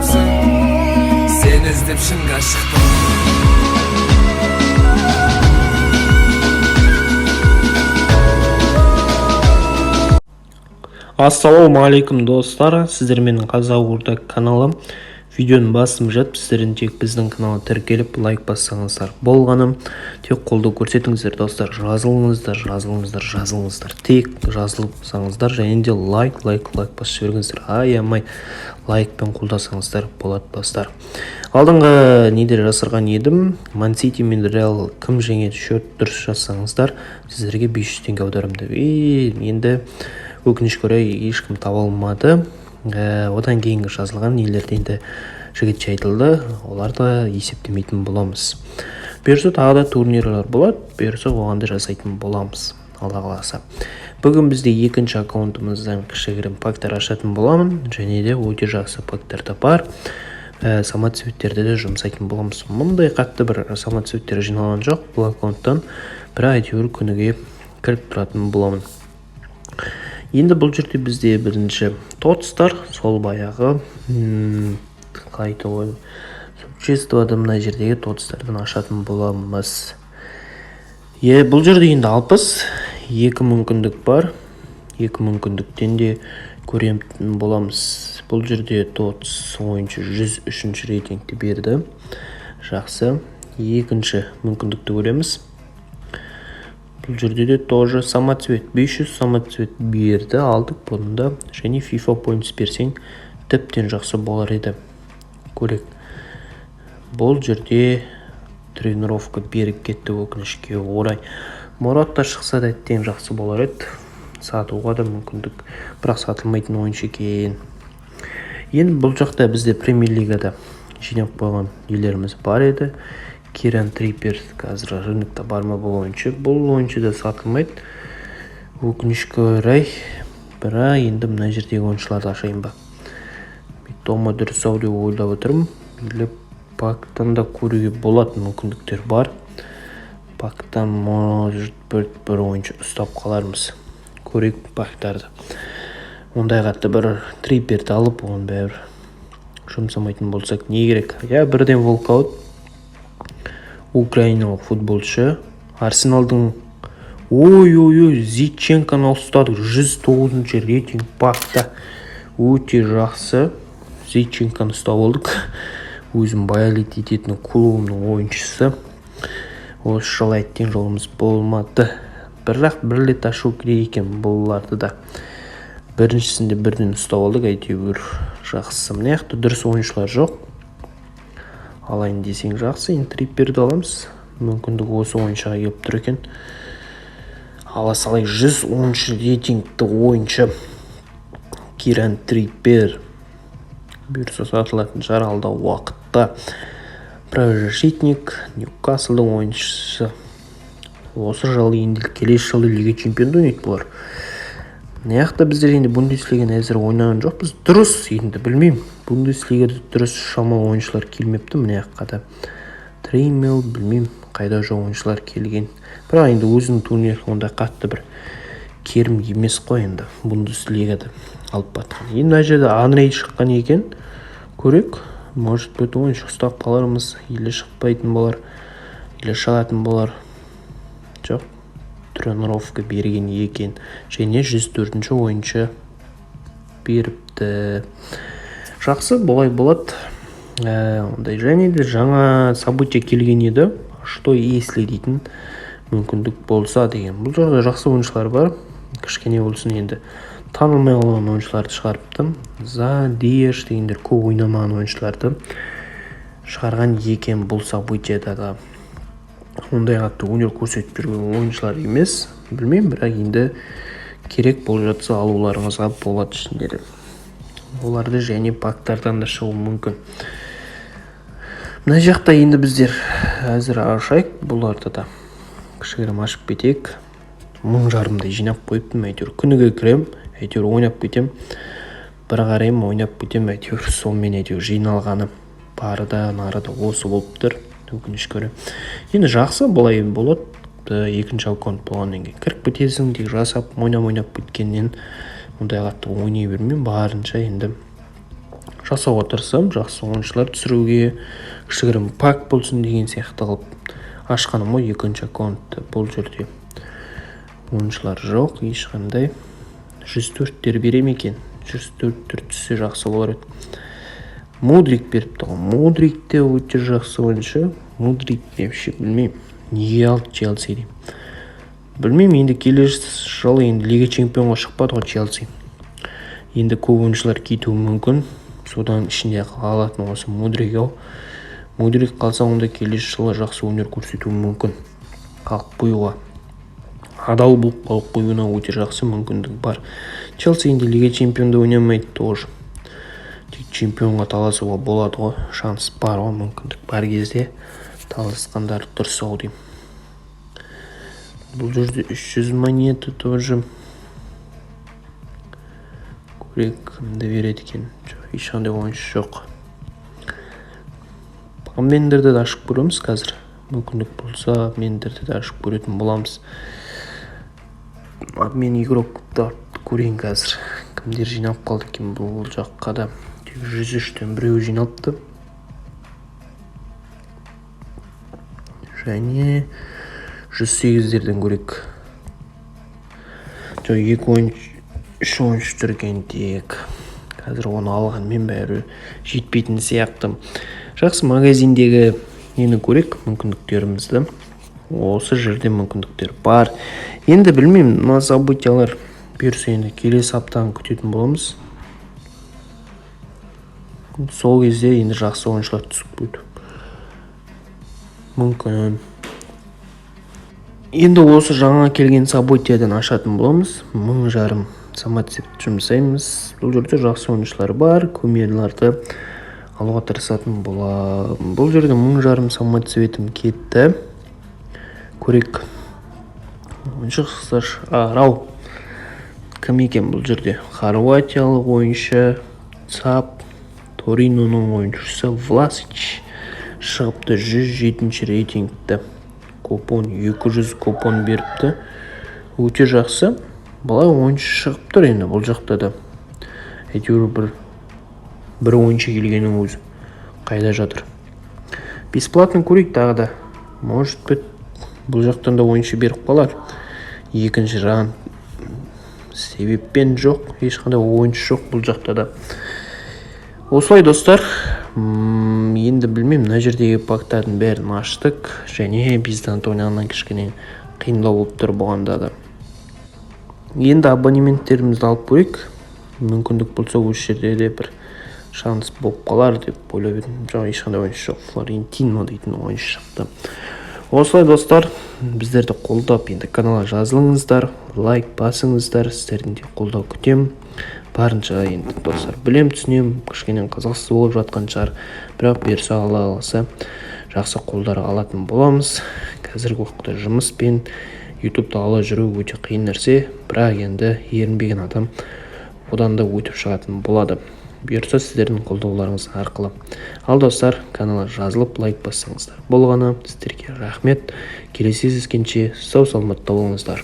адамсың. Сені іздеп шыңға шықтым. Ассалаумағалейкум, достар! Сіздермен Қазақ Орда каналы. Видеоның басым жатып, сіздерден тек біздің каналға тіркеліп, лайк бассаңыздар болғаны. Тек қолдау көрсетіңіздер, достар. Жазылыңыздар, жазылыңыздар, жазылыңыздар. Тек жазылсаңыздар және де лайк, лайк, лайк басып жіберіңіздер. Аямай лайкпен қолдасаңыздар болады, достар. Алдыңғы неде жасырған едім, Ман Сити мен Реал кім жеңеді, счет дұрыс жазсаңыздар, сіздерге 500 теңге аударамын деп. И енді өкінішке орай ешкім таба алмады. Одан кейінгі жазылған нелерді енді жігітше айтылды, оларды есептемейтін боламыз. Бұйырса, тағы да турнирлер болады, бұйырса, оған да жасайтын боламыз, Алла қаласа. Бүгін бізде екінші аккаунтымыздан кішігірім пактар ашатын боламын және де өте жақсы пактар да бар. Самоцветтерді де жұмсайтын боламыз. Мұндай қатты бір самоцветтер жиналған жоқ бұл аккаунттан, бірақ әйтеуір күніге кіріп тұратын боламын. Енді бұл жерде бізде бірінші ТОТСтар, сол баяғы қалай айтуға, существоды мына жердегі ТОТСтардан ашатын боламыз. Е, бұл жерде енді 62 мүмкіндік бар, екі мүмкіндіктен де көретін боламыз. Бұл жерде ТОТС ойыншы 103 рейтингті берді, жақсы. Екінші мүмкіндікті көреміз. Бұл жерде де тоже самоцвет, 500 самоцвет берді, алдық бұны да. Және FIFA Points берсең, тіптен жақсы болар еді. Көрейік. Бұл жерде тренировка беріп кетті, өкінішке орай. Мұрат та шықса да әттең жақсы болар еді, сатуға да мүмкіндік, бірақ сатылмайтын ойыншы екен. Енді бұл жақта бізде Премьер Лигада жинап қойған нелеріміз бар еді. Киран Триппер қазір рынокта бар ма бұл ойыншы? Бұл ойыншы да сатылмайды, өкінішке орай. Бірақ енді мына жердегі ойыншыларды ашайын ба? Тома дұрыс ау деп ойлап отырмын. Или пактан да көруге болады, мүмкіндіктер бар. Пактан, может быть, бір ойыншы ұстап қалармыз. Көрейік пактарды. Ондай қатты бір Трипперді алып, оны бәрібір жұмсамайтын болсақ, не керек? Иә, бірден волкаут, украиналық футболшы, Арсеналдың. Ой, ой, ой, Зинченконы ұстадық, 109 рейтинг пакта, өте жақсы. Зинченконы ұстап алдық, өзім болеть ететін клубымның ойыншысы. Осы жолы әттең жолымыз болмады, бірақ бір рет ашу керек екен бұларды да. Біріншісінде бірден ұстап алдық әйтеуір, жақсы. Мына жақта дұрыс ойыншылар жоқ, алайын десең, жақсы. Енді Трипперді аламыз, мүмкіндік осы ойыншыға келіп тұр екен, ала салайық. 110 рейтингті ойыншы Киран Триппер, бұйырса, сатылатын шығар алдағы уақытта. Правозащитник, Ньюкаслдың ойыншысы. Осы жылы, енді келесі жылы Лига Чемпионда ойнайды бұлар. Мына жақта біздер енді Бундеслиганы әзір ойнаған жоқпыз дұрыс. Енді білмеймін, Бундеслигада дұрыс шамалы ойыншылар келмепті. Мына жаққа да Тримел, білмеймін, қайда жоқ ойыншылар келген. Бірақ енді өзінің турнир ондай қатты бір керім емес қой енді Бундеслигада алып батқан. Енді мына жерде Анрей шыққан екен, көрейік. Может быть, ойыншы ұстап қалармыз, или шықпайтын болар, или шығатын болар. Жоқ, тренировка берген екен және 104 ойыншы беріпті, жақсы, бұлай болады. Ондай және де жаңа событие келген еді, что если дейтін мүмкіндік болса деген. Бұл жерде жақсы ойыншылар бар, кішкене болсын енді танылмай қалған ойыншыларды шығарыпты. За Диеш дегендер көп ойнамаған ойыншыларды шығарған екен. Бұл событияда да ондай қатты өнер көрсетіп жүрген ойыншылар емес, білмеймін, бірақ енді керек болып жатса, алуларыңызға болады ішінде оларды және пактардан да шығуы мүмкін. Мына жақта енді біздер әзір ашайық бұларды да, кішігірім ашып кетейік. 1500-дай жинап қойыппын, әйтеуір күніге кірем, әйтеуір ойнап кетем, бір қараймын, ойнап кетем, әйтеуір сонымен, әйтеуір жиналғаны бары да нары да осы болып тұр, өкінішке орай. Енді жақсы, бұлай болады. Екінші аккаунт болғаннан кейін кіріп кетесің, тек жасап ойнап ойнап кеткеннен ондай қатты ойнай бермеймін, барынша енді жасауға тырысамын, жақсы ойыншылар түсіруге, кішігірім пак болсын деген сияқты қылып ашқаным ғой екінші аккаунтты. Бұл жерде ойыншылар жоқ ешқандай. 104-тер бере ме екен? 104-тер түссе жақсы болар еді. Мудрик беріпті ғой. Мудрик те өте жақсы ойыншы. Мудрик вообще білмеймін неге алды Челси деймін. Білмеймін, енді келесі жылы енді Лига чемпионға шықпады ғой Челси. Енді көп ойыншылар кетуі мүмкін. Содан ішінде қалатын осы Мудрик ау. Мудрик қалса, онда келесі жылы жақсы өнер көрсетуі мүмкін. Қалып қоюға, адал болып қалып қоюына өте жақсы мүмкіндік бар. Челси енді Лига чемпионда ойнамайды тоже. Тек чемпионға таласуға болады ғой, шанс бар ғой, мүмкіндік бар кезде таласқандары дұрыс ау деймін. Бұл жерде 300 монета тоже. Көрейік, кімді береді екен. Жоқ, ешқандай ойыншы жоқ. Обмендерді де ашып көреміз қазір. Мүмкіндік болса, обмендерді де ашып көретін боламыз. Обмен игроктарды көрейін қазір. Кімдер жиналып қалды екен бұл жаққа да. Тек 103-тен біреуі жиналыпты. Және 108-дерден көрейік. Жоқ, екі ойыншы, үш ойыншы тұр екен тек. Қазір оны алғанмен бәрі жетпейтін сияқты. Жақсы, магазиндегі нені көрейік, мүмкіндіктерімізді. Осы жерде мүмкіндіктер бар. Енді білмеймін, мына событиялар бұйырса енді келесі аптаны күтетін боламыз. Сол кезде енді жақсы ойыншылар түсіп кету мүмкін. Енді осы жаңа келген событиядан ашатын боламыз. 1500 самоцвет жұмсаймыз. Бұл жерде жақсы ойыншылар бар, кумирларды алуға тырысатын боламын. Бұл жерде 1500 самоцветім кетті. Көрейік. Ойыншы шығар-ау. Кім екен бұл жерде? Хорватиялық ойыншы Цап, Ториноның ойыншысы Власич шығыпты, 107 рейтингті. Купон 200 купон беріпті. Өте жақсы. Былай ойыншы шығып тұр енді бұл жақта да. Әйтеуір бір ойыншы келгеннің өзі қайда жатыр. Бесплатно көрейік тағы да. Может быть, бұл жақтан да ойыншы беріп қалар. Екінші раунд себеппен жоқ, ешқандай ойыншы жоқ бұл жақта да. Осылай, достар, енді білмеймін, мына жердегі пактардың бәрін аштық және бездант ойнағаннан кішкене қиындау болып тұр бұғанда да. Енді абонементтерімізді алып көрейік. Мүмкіндік болса, осы жерде де бір шанс болып қалар деп ойлап едім. Жоқ, ешқандай ойыншы жоқ. Флорентино дейтін ойыншы шықты. Осылай, достар, біздерді қолдап, енді каналға жазылыңыздар, лайк басыңыздар, сіздердің де қолдау күтемін. Барынша енді, достар, білем, түсінемін, кішкене қызықсыз болып жатқан шығар, бірақ бұйырса, Алла қаласа, жақсы қолдар алатын боламыз. Қазіргі уақытта жұмыспен ютубты ала жүру өте қиын нәрсе, бірақ енді ерінбеген адам одан да өтіп шығатын болады, бұйырса, сіздердің қолдауларыңыз арқылы. Ал, достар, каналға жазылып, лайк бассаңыздар болғаны. Сіздерге рахмет. Келесі кездескенше сау саламатта болыңыздар.